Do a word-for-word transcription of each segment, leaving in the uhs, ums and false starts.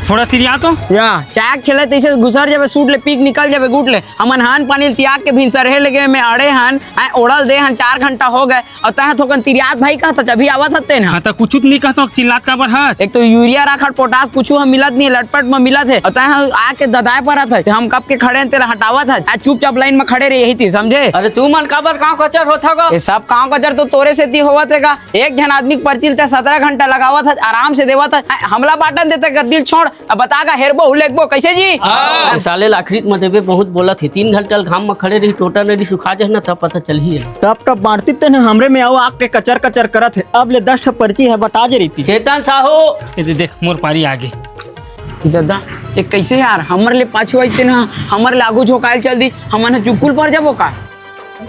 थोड़ा तिरिया तो। या, चाक खेले तइसे घुसर जाबे, सूट ले पीक निकल जाबे, गुट ले। हमन हान पानी ल तियाग के भिनसरहे लगे में अड़े हन, आय ओड़ल दे हन, चार घंटा हो गए, अउ तैं ह थोकन तिरियात भाई कहत हच, अभी आवत हस तेन ह। हाँ, त कुछू त नहीं कहत हस, चिल्लात काबर हस? एक तो यूरिया राखड़ पोटास कुछू ह मिलत नहीं, लटपट म मिलत हे, अउ तैं ह आके ददाए परत हच। हम कब के खड़े हन, तेला हटावत हच, आ चुपचाप लाइन म खड़े रह यही तीर, समझे? अरे तुमन काबर कांव कचर होत हव गा? ये सब कांव कचर तो तोरे सेती होवत हे गा। एक झन आदमी के पर्ची ल तैं सतरा घंटा लगावत हच, आराम से देवत हच, हमला बाटन देते गद्दी ल छोड़। अब बता गा, हेरबो, हुलेकबो, कइसे जी? हाँ। साले ल आखिरी म देबे, बहुत बोलत हे। तीन घंटा ल घाम म खड़े रही, टोटा नरी सुखा जाए ना, तब पता चलही। टप टप बांटती तेन ह हमरे में अउ आके कचर कचर करत हे। अब ले दस ठो पर्ची हे, बटा जे रहितिस। चेतन साहू। ये दे, देख, मोर पारी आगे। ददा, ये कइसे यार? हमर ले पाछू आइस तेन ह, हमर ले आगू झोंकायल चल दिस, हमन ह चुकुल पर जाबो का?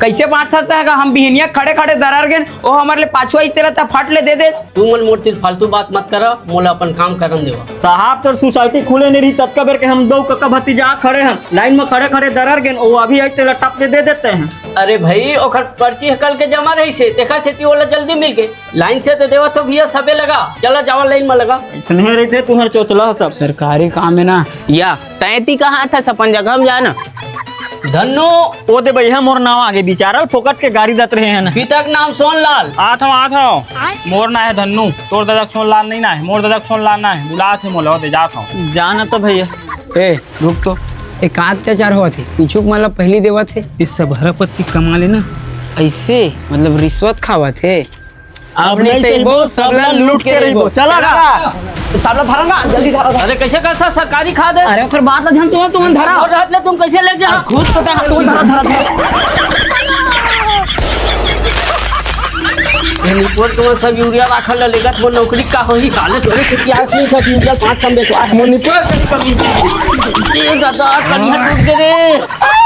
कइसे बांटथस तैं ह गा? हम बिहनिया खड़े खड़े दरर गेन, ओ हमर ले पाछू आइस तेला त फट ले दे देस। तुमन मोर तीर फालतू बात मत करा, मोला अपन काम करन देवा। साहब, तोर सोसाइटी खुले नइ रही, ततका बेर के हम दो कका भतीजा खड़े हन, लाइन म खड़े खड़े दरर गेन, ओ अभी आइस तेला टप ले दे देते हैं। अरे भाई, ओखर पर्ची ह कल के जमा रहिस हे, तेखर सेती ओला जल्दी मिल गे। लाइन से दे देवत हो भैया, सबे लगा। चला जावा लाइन म लगा। अइसने रहिथे तुंहर चोचला ह सब। सरकारी काम हे ना। या, तैं एती कहाँ आथस, अपन जगह म जा ना। धन्नू। ओ दे भैया, मोर नाव आगे बिचारल, फोकट के गारी दत रहे हन। पिता के नाम सोनलाल। आत हव, आत हव। मोर नाव हे धन्नू। तोर ददा के सोनलाल नहीं नाव हे, मोर ददा के सोनलाल नाव हे। बुलात हे मोला, ओ दे जात हव। जा ना त भैया। ए, रुक तो। ए, का अत्याचार होवत हे? पीछू के मतलब पहिली देवत हे। इस सब हरा पत्ती कमा लेना। अइसे? मतलब रिश्वत खावत हे? अब नहीं सहिबो, सबला लूट के रहिबो। चला गा। सबला धरा ना, जल्दी धरा, धरा। अरे, कइसे करथस सरकारी खाद हे? अरे, ओखर बात ला झन तुमन, तुमन धरा। अउ रहत ले तुम कइसे ले जा? खुद पता हे, तुम धरा, धरा, धरा। ये निपोर तुमन सब यूरिया राखल ला लेगत, मोर नौकरी का होही? साले तोरे से प्यास नहीं छट, यूरिया पाँच सौ में बेचवा। मोर निपोर। ए दादा, कनिया टूट गे रे।